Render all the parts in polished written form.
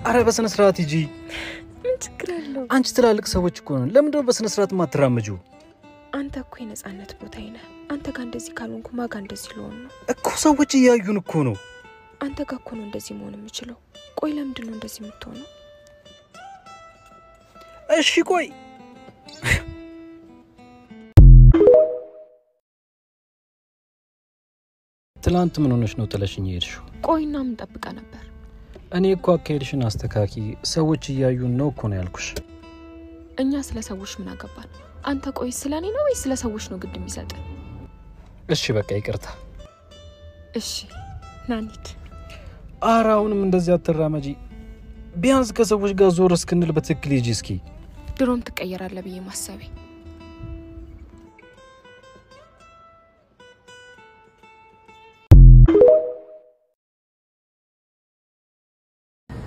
አረ በስነ ስርዓት ሂጂ። ምን ችግር አለው? አንቺ ትላልቅ ሰዎች እኮ ነው። ለምንድን ነው በስነ ስርዓት የማትራመጂው? አንተ እኮ የነጻነት ቦታዬ ነህ። አንተ ጋር እንደዚህ ካልሆንኩ ማጋ እንደዚህ ልሆን ነው እኮ። ሰዎች እያዩን እኮ ነው። አንተ ጋር እኮ ነው እንደዚህ መሆን የምችለው። ቆይ ለምንድን ነው እንደዚህ የምትሆነው? እሺ ቆይ ትላንት ምን ሆነሽ ነው ጥለሽኝ የሄድሽው? ቆይና ምን ጠብቀህ ነበር? እኔ እኮ አካሄድሽን አስተካኪ፣ ሰዎች እያዩን ነው እኮ ነው ያልኩሽ። እኛ ስለ ሰዎች ምን አገባን? አንተ ቆይ ስለ እኔ ነው ወይስ ስለ ሰዎች ነው ግድ የሚሰጥ? እሺ በቃ ይቅርታ። እሺ ና እንሂድ። ኧረ አሁንም እንደዚህ አትራመጂ። ቢያንስ ከሰዎች ጋር ዞር እስክንል በትክክል ሂጂ እስኪ። ድሮም ትቀየራለህ ብዬ ማሰቤ።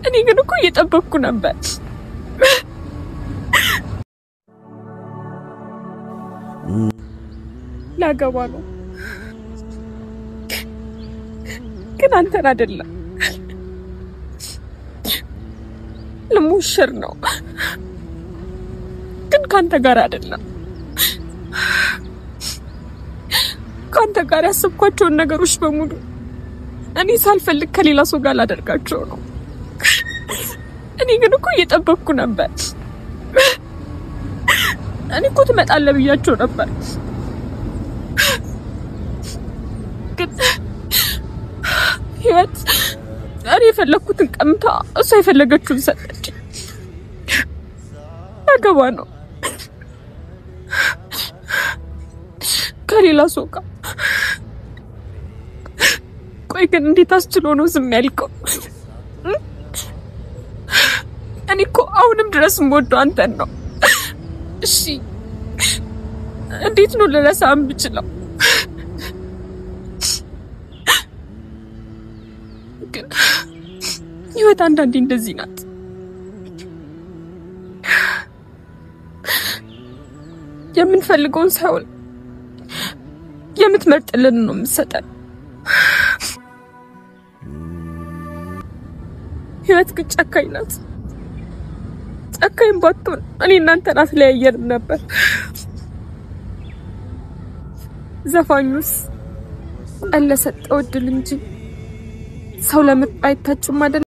እኔ ግን እኮ እየጠበቅኩ ነበር። ላገባ ነው ግን አንተን አይደለም፣ ልሞሽር ነው ግን ከአንተ ጋር አይደለም። ከአንተ ጋር ያሰብኳቸውን ነገሮች በሙሉ እኔ ሳልፈልግ ከሌላ ሰው ጋር ላደርጋቸው ነው። እኔ ግን እኮ እየጠበቅኩ ነበር። እኔ እኮ ትመጣለህ ብያቸው ነበር። ግን ህይወት እኔ የፈለግኩትን ቀምታ እሷ የፈለገችውን ሰጠች። አገባ ነው ከሌላ ሰው ጋር። ቆይ ግን እንዴት አስችሎ ነው ዝም ያልከው? እኔ እኮ አሁንም ድረስ የምወደው አንተን ነው። እሺ እንዴት ነው ልረሳ የምችለው? ግን ህይወት አንዳንዴ እንደዚህ ናት። የምንፈልገውን ሳይሆን የምትመርጥልን ነው የምትሰጠን። ህይወት ግን ጨካኝ ናት። ጨካኝ ባትሆን እኔ እናንተን አትለያየንም ነበር። ዘፋኙስ ቀን ለሰጠው እድል እንጂ ሰው ለምርጫ አይታጭም አይደል?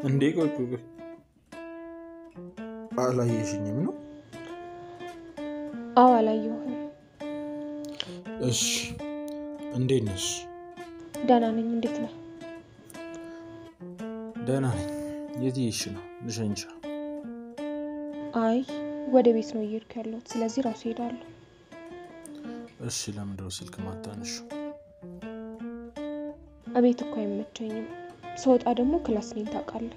እንዴ ቆይ ቆይ ቆይ፣ አላየሽኝም ነው? አዎ አላየሁም። እሺ እንዴት ነሽ? ደህና ነኝ። እንዴት ነህ? ደህና ነኝ። የት እየሄድሽ ነው? ልሸኝሽ? አይ ወደ ቤት ነው እየሄድኩ ያለሁት፣ ስለዚህ ራሱ እሄዳለሁ። እሺ ለምንድን ነው ስልክ ማታነሺው? እቤት እኮ አይመቸኝም። ስወጣ ደግሞ class ነኝ ታውቃለህ።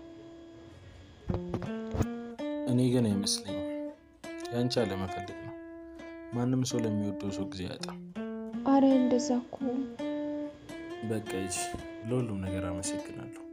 እኔ ግን አይመስለኝም። ያንቺ አለመፈለግ ነው። ማንም ሰው ለሚወደው ሰው ጊዜ አያጣም። አረ እንደዛ እኮ በቃ ሂጂ። ለሁሉም ነገር አመሰግናለሁ።